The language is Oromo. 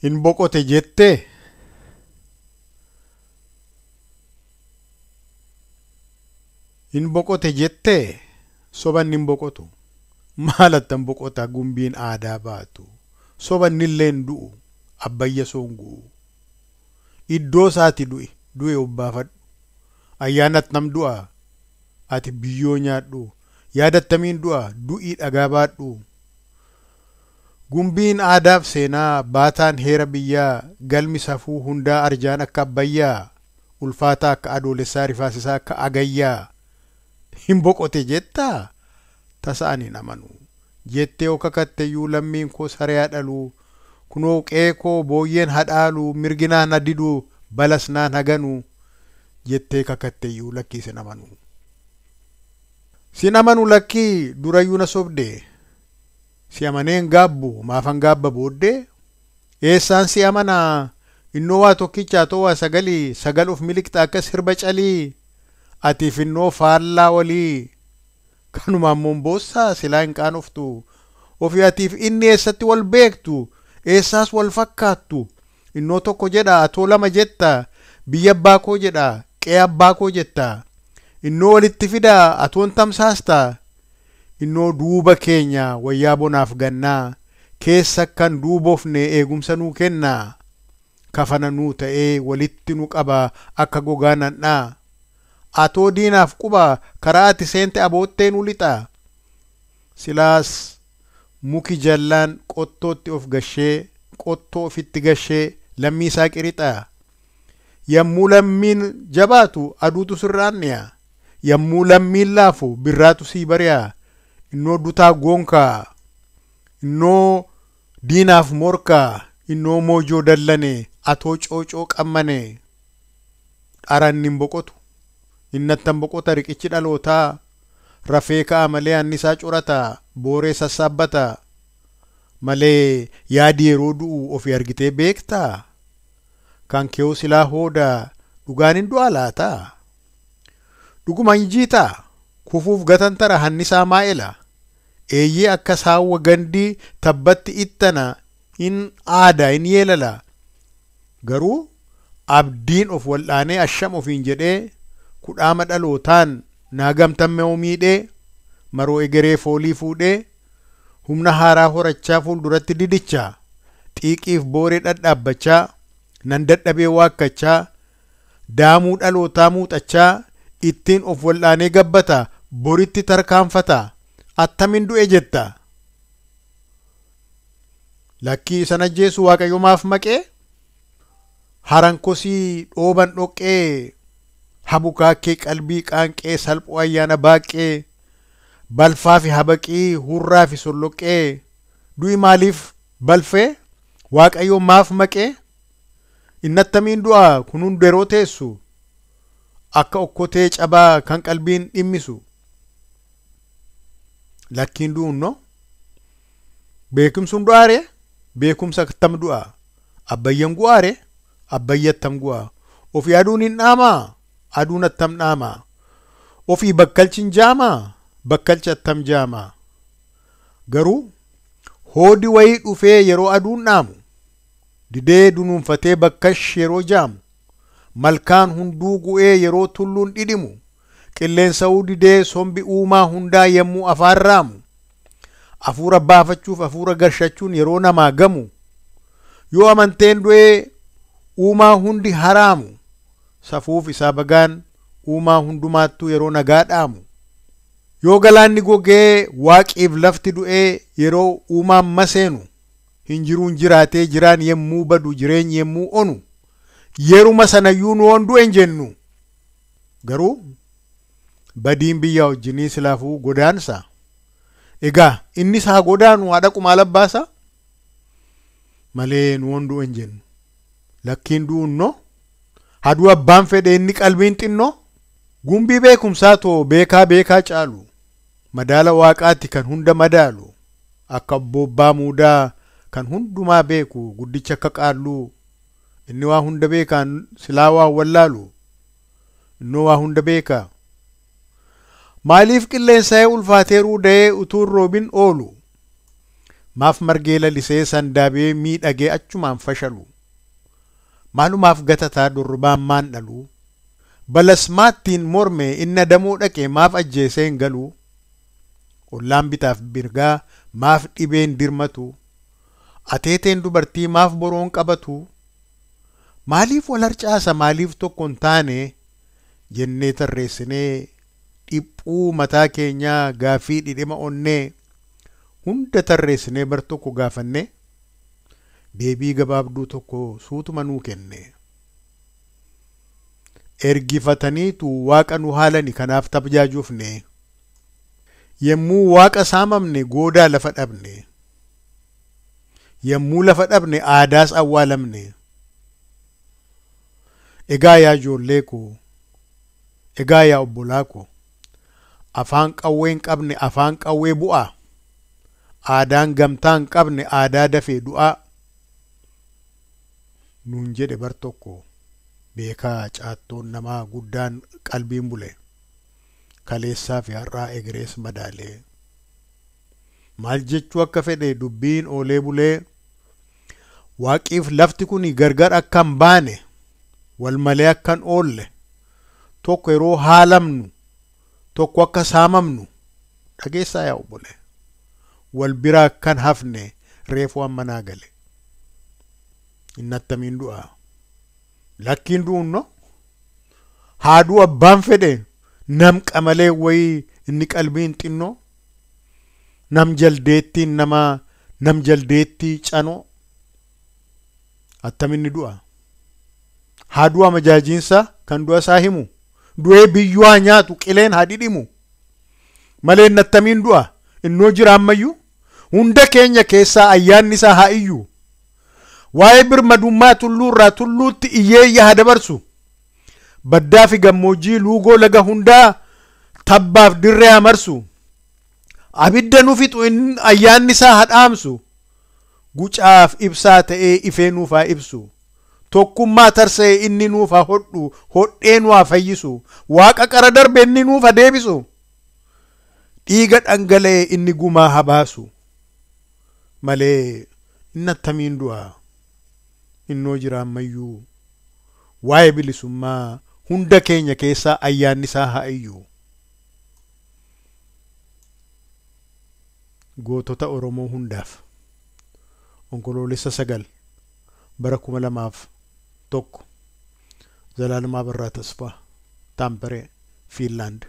Hin boqote jettee? Hin boqote jettee? Sobanni hin boqotu. Maalattan boqota gumbiin aadaa baatu. Sobanni illee hin du'u. Abbayya soongu'u. Iddoo isaati du'i. Du'e obbaafadhu. Ayyaanat nam du'a. Ati biyyoo nyaadhu. Yaadattamiin du'a. Du'ii dhagaa baadhu. Gumbiin aadaaf seenaa baataan heera biyyaa galmi safuu hundaa arjaan akka abbayyaa ulfaataa akka adoolessaa rifaasisaa akka agayyaa hin boqote jettaa tasa ani hin amanu jettee yoo kakatteyyuu lammiin koo saree dhaluu kunoo qe'ee koo booyyeen hadhaalu mirgi naan hadiduu balas naan haganuu jettee kakatteyyuu lakkii sin amanu. Sin amanu lakkii durayyuu na sobde. Si amaneen gaabbu maafan gaabba booddee eessaan si amanaa innoo waa tokkichaa too waa sagalii sagal of miliqxa akka sirba calii atiif innoo faallaa walii kanumaan momboossaa silaa hin qaanoftu ofii atiif inni eessatti wal beektu eessaas wal fakkaattu innoo tokko jedha atoo lama jetta biyya abbaa koo jedha qe'ee abbaa koo jetta innoo walitti fida atoon tamsaasta innoo duuba keenya wayyaa bonaaf gannaa keessa kan duubofne eegumsa nuu kennaa kafana nuu ta'ee walitti nu qaba akka gogaa nan'aa atoo diinaaf quba karaa ati seente aboottee nu lixa silaas muki jallaan qottootti of gashee qottoo ofitti gashee lammii isaa qirixa yommuu lammiin jabaatu aduutu sirraanniya yommuu lammiin laafu birraatu sii bari'a innoo dutaa goonkaa innoo diinaaf morkaa innoo moojoo dallane atoo coocoo qammane dharanni hin boqotu innattan boqota riqichi dhalootaa rafee ka'a malee annisaa corata booree sassaabbata malee yaadi yeroo du'u ofii argitee beektaa kan keewoo silaa hooda dhugaan hin du'aa laata dhuguma hin jiitaa kufuuf gatantara hannisaa maa'ela eeyyee akka saawwa gandii tabbatti ittana hin aada hin yeelala garuu abdiin of wal'aanee asham ofiin jedhee kudhaama dhalootaan naa gamtamme miidhee maroo egeree foolii fuudhee humna haaraa horachaa fuulduratti didichaa xiiqiif booree dhadhaabbachaa nan dadhabee waakkachaa daamuu dhalootaa muuxachaa ittiin of wal'aanee gabbata boritti tarkaanfata attamin du'e jetta lakkii isan ajjeesu waaqayyo maaf maqee harankosii dhooban dhoqqee habukaakkee qalbii qaanqee salphoo ayyaana baaqee balfaa fi habaqii hurraa fi solloqqee du'i maaliif balfee waaqayyo maaf maqee innattamiin du'a kun hundi yeroo teessu akka okkotee cabaa kan qalbiin dhimmisu lakkiin du'unno beekumsuun du'aare beekumsa attam du'a abbayyan gu'aare abbayya attam gu'a ofii aduun hin dhaamaa aduun attam dhaamaa ofii bakkalchi hin jaamaa bakkalchi attam jaamaa garuu hoodi wayii dhufee yeroo aduun dhaamu didee dunuunfatee bakkash yeroo jaamu malkaan hunduu gu'ee yeroo tulluun dhidhimu qilleensa'uu didee sombi uumaa hundaa yommuu afaan raamu afuura baafachuuf afuura garshachuun yeroo namaa gamu yoo amanteen du'ee uumaa hundi haraamu safuuf isaa bagaan uumaa hundumaattuu yeroo nagaa dhaamu yoo galaanni gogee waaqiif lafti du'ee yeroo uumaan maseenu hin jiruun jiraatee jiraan yommuu badu jireenyi yommuu onu yeruma sanayyuu nu on du'e hin jennu garuu badiin biyya wajjinii silaafuu godaansa egaa innis haa godaanu haa dhaqu maal abbaasa malee nu on du'e hin jennu lakkiin du'unno haduu abbaan fedhe inni qalbiin xinnoo gumbii beekumsaa too beekaa beekaa caalu madaala waaqaatti kan hunda madaalu akka bobbaa muudaa kan hundumaa beeku guddicha akka qaalluu inni waa hunda beekaan silaa waa wallaalu innoo waa hunda beekaa maaliif qilleensa'ee ulfaatee ruuda'ee utuu hin roobin oolu Maaf margee lalisee sandaabee miidhagee achumaan fashalu? Maalumaaf gatataa dorrobaan maan dhalu? Balas maattiin morme inni adamoo dhaqe maaf ajjeesee hin galu? Ollaan bitaaf mirgaa maaf dhibeen dirmatu? Ateeteen dubartii maaf boroon qabatu? Maaliif wal harcaasa maaliif tokko hin taane jennee tarreessinee dhiphuu mataa keenyaa gaaffii dhidhima onnee hunda tarreessinee bar tokko gaafannee deebii gabaabduu tokko suutuma nuu kenne. Ergifataniitu waaqa nu haalani kanaaf tabjaajuufne. Yemmuu waaqa saamamne goodaa lafa dhabne. Yemmuu lafa dhabne aadaas awwaalamne. Egaa yaa ijoollee koo, egaa yaa obbolaa koo, afaan qawwee hin qabne afaan qawwee bu'aa. Aadaan gamtaa hin qabne aadaa dafee du'aa. Nuun jedhe bar tokko beekaa caattoon namaa guddaan qalbiin bule. Kaleessaa fi har'aa egerees madaalee. Maal jechuu akka fedhe dubbiin oolee bulee waaqiif lafti kun gargar akka hin baane wal malee akka hin oolle tokko yeroo haalamnu tokko akka saamamnu dhageessaa yaa obbole. Wal biraa akkan hafne reefu amma naa gale. Inni attamiin du'a? Lakkiin du'unno? Haaduu abbaan fedhe nam qamalee wayii inni qalbiin xinnoo nam jaldeettiin nama nam jaldeettii canoo attaminni du'a? Haaduu amajaajiinsa kan du'a isaa himu du'ee biyyoo haa nyaatu qileen haa dhidhimu malee inni attamiin du'a? Innoo jira ammayyuu hunda keenya keessaa ayyaanni isaa haa iyyu. Waa'ee birmadummaa tulluurraa tulluutti iyyeeyya haa dabarsu. Baddaa fi gammoojjii luugoo laga hundaa tabbaaf dirree haa marsu. Abidda nu fixu ayyaanni isaa haa dhaamsu. Gucaaf ibsaa ta'ee ifee nuuf haa ibsu. Tokkummaa tarsa'ee inni nuuf haa hodhu, hodhee nu haa fayyisu. Waaqa qara darbe inni nuuf haa deebisu. Dhiiga dhangala'ee inni gumaa haa baasu. Malee inni attamiin du'a? Innoo jira ammayyuu. Waa'ee bilisummaa hunda keenya keessaa ayyaanni isaa haa iyyu. Gootota Oromoo hundaaf Onkoloolessa 9 bara 2001 Zalaalamaa Abarraa Tasfaa, Taamperee, Fiinlaand.